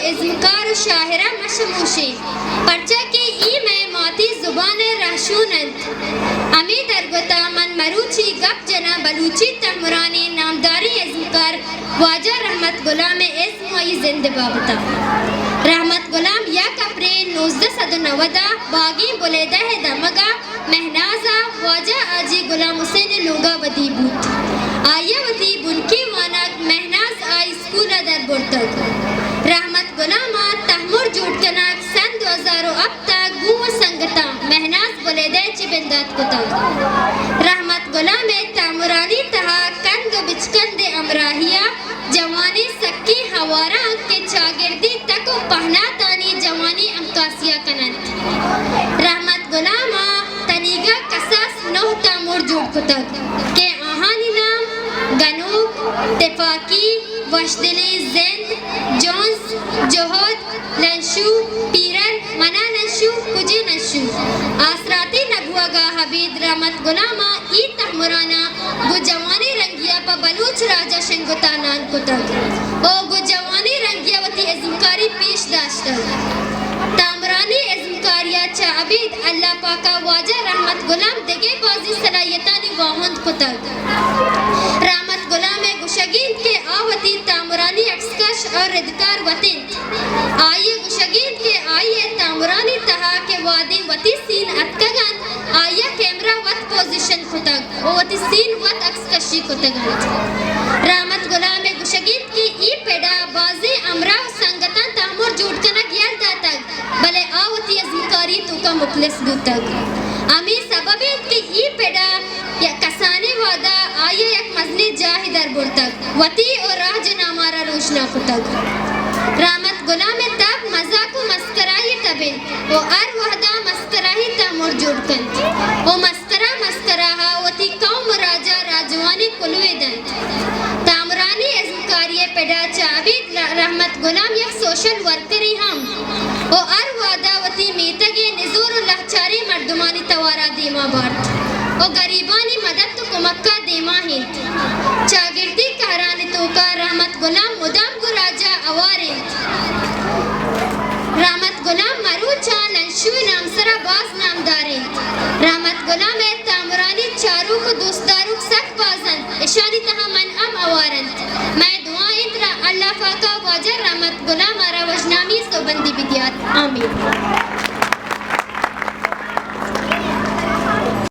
ازمکار و شاعراں مشموشیں، پرچا کہ اے مئے ماتی زبان ء رہشون انت۔ ہمے درگت ء من مروچی گپ جناں بلوچی تہمرانیں نامداریں ازمکار واجہ رحمت گلام ء ازم و آئی زند ء بابت ء۔ رحمت گلام یک اپریل نوزدہ سد و نود ء باگیں بلیدہ ء دمگ ء مہناز ء واجہ حاجی غلام حسین ء لوگ ء ودی بوت۔ آئی ء وتی بنکی وانگ مہناز ہائی اسکول ء در برتگ۔ رحمت غلام ء تہمر جوڑ کنگ سن دو ہزار و ہپت ء گوں و سنگتاں مہناز بلیدہ ء چہ بندات کتگ۔ رحمت غلام ء تہمرانی تہا کند و بچکند ء ہمراہی ء جوانیں سکیں ہواراں کہ چاگردی تک و پہناتانی جوانیں عکاسی ء کن انت۔ رحمت غلام ء تنیگا کساس نہ تہمر جوڑ کتگ کہ آہانی نام گنوک، تپاکی، وشدلیں زند، جنز، جہد، لنشو، پیرل، منا لنشو، کجے لنشو۔ آسراتی نبوگا ابید رحمت غلام ء اے تہمراناں گوں جوانیں رنگیا پہ بلوچ راج ء شنگ و تالان کتگ و گوں جوانیں رنگیا وتی ازمکاری پیش داشتگ۔ تامرانی ازمکاریا چہ ابید اللہ پاکا واجہ رحمت غلام دگہ بازیں صلاحیتانی واہند کتگ۔ رحمت غلام ء گوشگ انت کہ آ وتی تامرانی عکسکش اور ردکار وت انت۔ آئی ء گوشگ انت کہ آئی ء تامرانی تہا کہ وہدے وتی سین اتکگ انت، آئی ء کیمرہ وت پوزیشن کتگ و وتی سین وت عکس کشی کتگ انت۔ رحمت غلام ء گوشگ انت کہ اے پڑ ء بازیں ہمراہ و سنگتاں تہمر جوڑ کنگ یل داتگ، بلے آ وتی ازمکاری توکا مخلص بوتگ۔ ہمے سبب انت کہ اے پڑ ء یک کسانیں وہدا آئی ء یک مزنیں جاہے در برتگ، وتی و راج ء ناما را روشنا کتگ۔ رحمت غلام ء تب مزاک و مسکرائی ء تب انت و ہر وہدا مسکرائی تہمر جوڑ کنت و مسکرا مسکرا ء وتی قوم و راج ء راجوانیں کلوہے دنت۔ تامرانی ازمکاری ء پڑا چہ ابید رحمت غلام یک سوشل ورکرے ہم و ہر وہدا وتی میتگ ء نزور و لہچاریں مردمانی توارا دیما بارت و گریبانی مدد و کمکا دیما انت۔ چاگردی کارانی توکا رحمت غلام مدام گوں راجا ہوار انت۔ رحمت غلام مروچاں لنشو ء نام سرا باز نامدار انت۔ رحمت غلام ء